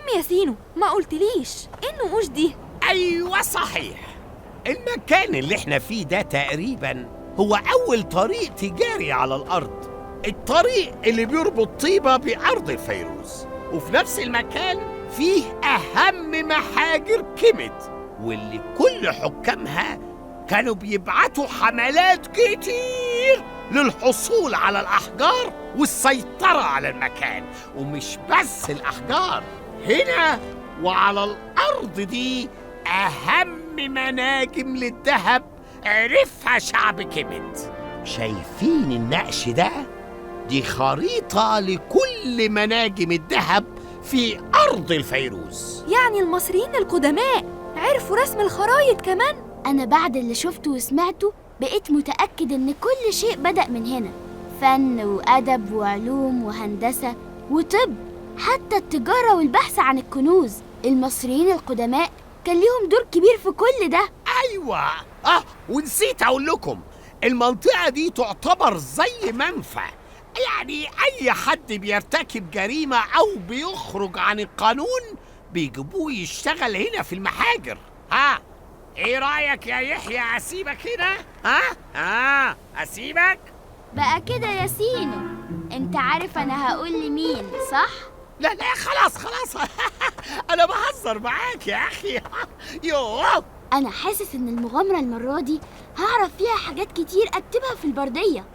المهم يا سينو، ما قلتليش ايه النقوش دي؟ أيوة صحيح، المكان اللي احنا فيه ده تقريبا هو أول طريق تجاري على الأرض، الطريق اللي بيربط طيبة بأرض الفيروز. وفي نفس المكان فيه أهم محاجر كيمت، واللي كل حكامها كانوا بيبعتوا حملات كتير للحصول على الأحجار والسيطرة على المكان. ومش بس الأحجار، هنا وعلى الأرض دي أهم مناجم للذهب عرفها شعب كيمت. شايفين النقش ده؟ دي خريطة لكل مناجم الذهب في أرض الفيروز. يعني المصريين القدماء عرفوا رسم الخرايط كمان؟ أنا بعد اللي شفته وسمعته بقيت متأكد إن كل شيء بدأ من هنا، فن وأدب وعلوم وهندسة وطب، حتى التجارة والبحث عن الكنوز. المصريين القدماء كان ليهم دور كبير في كل ده. أيوة، ونسيت أقول لكم، المنطقة دي تعتبر زي منفى، يعني أي حد بيرتكب جريمة أو بيخرج عن القانون بيجيبوه يشتغل هنا في المحاجر. ها، إيه رأيك يا يحيى؟ أسيبك هنا؟ ها أسيبك؟ بقى كده يا سينو، انت عارف أنا هقول لمين صح؟ لا لا خلاص خلاص أنا بهزر معاك يا أخي. يوه، أنا حاسس إن المغامرة المرة دي هعرف فيها حاجات كتير أكتبها في البردية.